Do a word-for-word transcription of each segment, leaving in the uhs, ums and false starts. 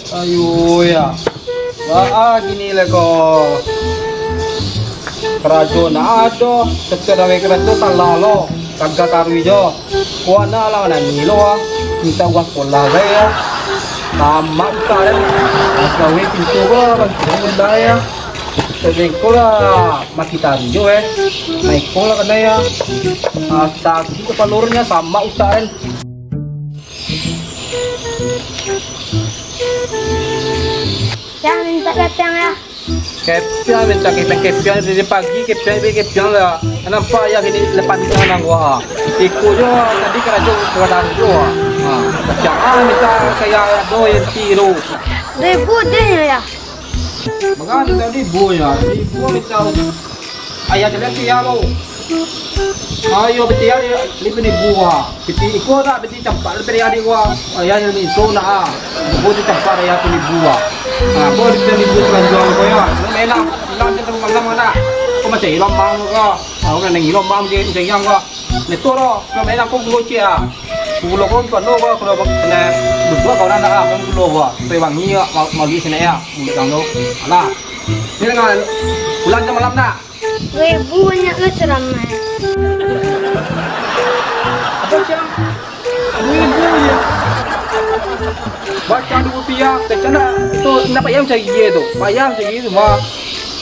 Ayo, ya. Baa gini lai ko. Karajo ndak ado, setiap gawe karajo salah lo, gagal taruih jo. Ko anak lah nangih lo, ah. Minta uang sekolah gai, ah. Tamat utak den. Gawe pintu ko, bantu bunda, ya. Sebengkol lah, maki taruih jo, eh. Naikong lah kanai, ya. Ah, sakik kapalo urang, ya, sama utak den. Yang minta kepeng, ya. Kepiang minta kepiang, kepiang dari pagi, kepiang dari kepiang lah. Nampak ayah kini lepas tangan gua. Iko jo tadi karajo keadaan jo. Ha, macam ah minta kaya ado yang tiru. Ribu deh ya. Mangano tadi bu ya, ribu minta ayah tadi ya lo. Ayo, piti ari lima ribu ah. Piti iko nak piti campak lima ribu ah. Ayah yang minso nak ah. Bo di campak ayah tu ribu ah. Ah, bo di ribu keranjang ko ya. Lu melang, ilang je tengah malam nak. Ko macam ilang bang ko. Ah, udah nang ilang bang je, je yang ko. Neto ro, ko melang ko gulo cia. Gulo ko tuan lo ko, kalau kena berdua kau nak ah, kan gulo ko. Pe wangi ya, mau mau di sini ya. Mulut kang lo. Alah. Ni dengan ulang je malam nak. Ribu banyak lo ceramah. Apa, Cang? Ribu je. Baca dua rupiah, kecana tu, nak payah cari dia tu. Payah cari tu, mah.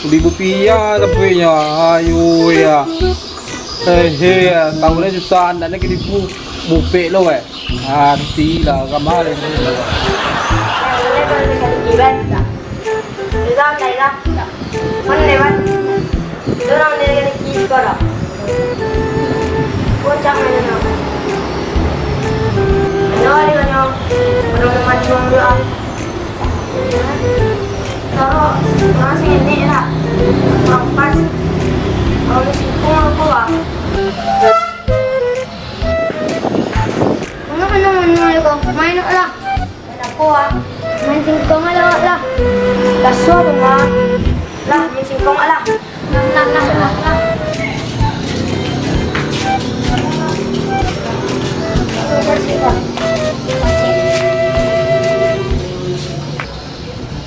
Ribu rupiah sampai nya. Ayo, ya. Eh, eh, ya. Tahu ni susah, nak nak ribu. Bupek lo, eh. Hati lah, ramah ni. Iban, Iban. Mana Iban? Dorang ni lagi sekolah. Bocah mana nak? Mana dia ni? Mana macam dia? Taro, masih ni lah. Kurang pas. Kalau di situ, aku lah. Mano, mano, mano, main lah. Main apo, ah? Main singkong lah, lah. Lah, suah tu, mah. Lah, main singkong lah. Lah, lah, lah, lah, lah.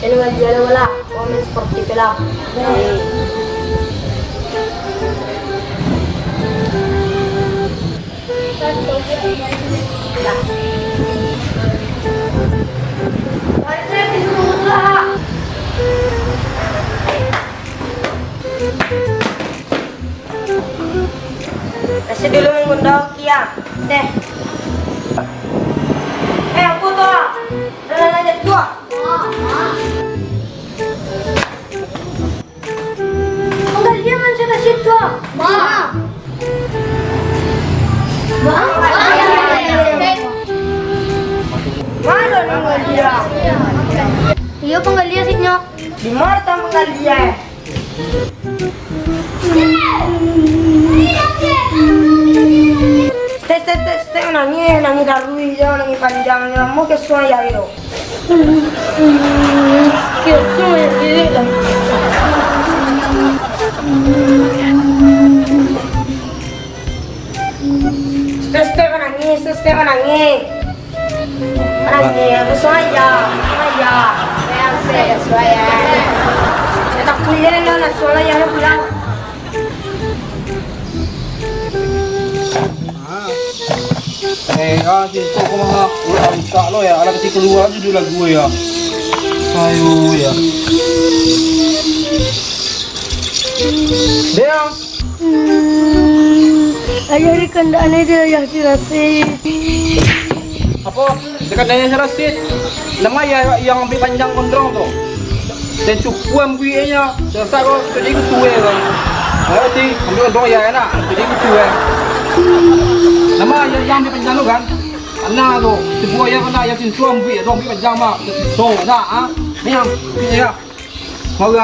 Ini ngaji ada bola, komen sportif lah. Nasi dulu mangundang kia. Teh. Eh, aku tu ah. Dah lah jatuh ah. Panggalian mancak ka situ ah. Ma. Ma. Ma lo panggalian. Iyo, panggalian siknyo. Di ma tang panggalian? Tes, tes, tes, tes, nangih, nangih daruih jo, nangih panjang jo, mau ke suai yo. Ke suai yo, lah. Tes, tes, nangih, tes, tes, nangih. Manangih, basuo aja, basuo aja. Sayang, sayang, basuo aja. Ya, tak kuliah lah, basuo lah, ya, pulang. Ah. Eh, ah, cinta aku mah, udah rusak lo ya, alah, ketika keluar judul lagu ya. Ayo ya. Dia. Hmm, ayah di kandak ni dia, ayah si Rasid. Apo? Di kandak ayah si Rasid. Nama ayah yang ambiak panjang gondrong tu? Dan cukup ambiaknyo. Dosa ko jadi kutu eh, kan. Ayo, ti, ambiak gondrong ayah nak. Jadi kutu eh. Nama ayah yang ambiak panjang tu, kan? Anak tu, cukup ayah kena ayah sinsuam ambiak, dong ambiak panjang mah. Tu, nak, ah. Ni yang, ni ya. Oke.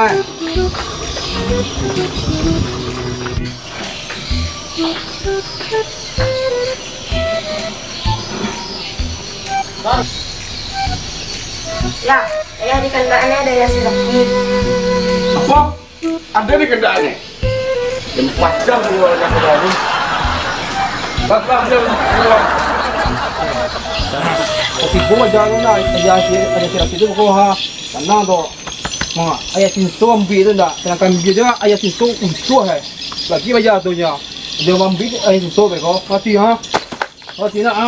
Ya, ayah di kandaknyo ado ayah si Zaki. Apo? Ado di kandaknyo? Jan padah dulu anak mudo tu. Padah dulu. Tibo aja tu nah, ayah si, ayah si Zaki tu ko ha. Tanang tu. Ma, ayah Sinso ambiak tu ndak? Sadangkan ambiak tu ayah Sinso untuak, eh. Bagi baya tu nyo. Jan ambiak ayah Sinso beko. Mati, ha? Mati nak, ha?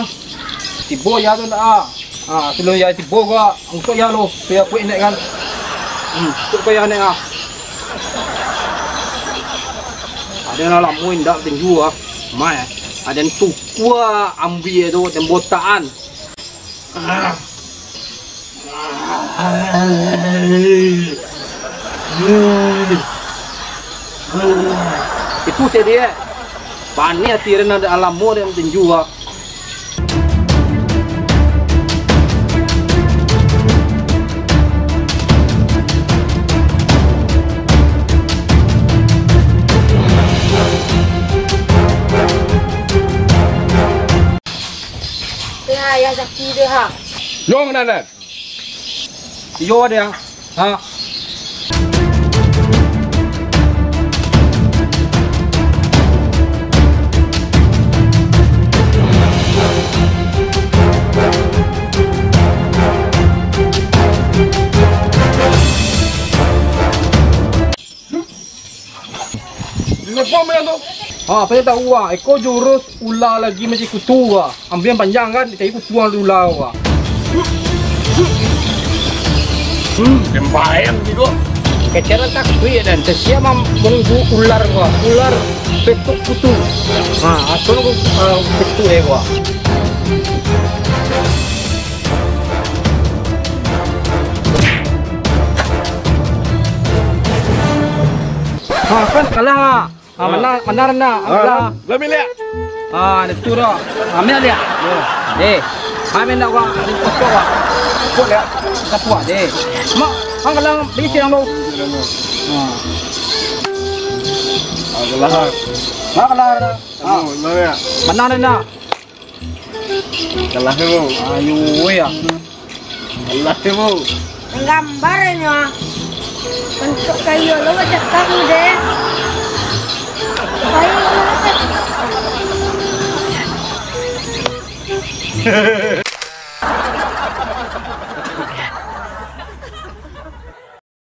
Tibo ayah tu ndak, ha? Ha, sebelum ayah tibo ko, untuak ayah lo. Supayo kuaik naik kan. Hmm, untuak ayah naik, ha. Ado nan lamo indak tinju, ha. Mai, ado nan tukua ambiak tu, tembotakan. Itu tadi, eh. Panih ati den, ado alamo den tinju, ah. Tu ha, ayah Zaki tu ha. Yo, nan, nan. Iyo, ado, ha. Di sapa main tu? Ha, pai tahu ah, iko jurus ular lagi macam kutu ah. Ambiak panjang kan, dicari kutu ang ular ah. Hmm, sembayang juga. Kecil takuik dan tersiam menunggu ular gua. Ular bentuk kutu. Ha, asal gua, uh, kutu eh gua. Ha, kan kalah. Ha, mana, mana rendah? Ha, kalah. Lah, ambiak liak. Ha, itu dah. Ambiak liak. Yo. Eh, ambiak nak gua, ada kosong gua. Kok liak? Kita kuat deh. Mak, hang kalah bisi yang tu. Ha. Ha, kalah. Mak kalah. Ha. Kalah, kalah, ya. Mana rendah? Kalah tu. Ayo, ya. Kalah tu. Gambar nyo. Untuk kayu lo macam kamu deh. Kayu lo macam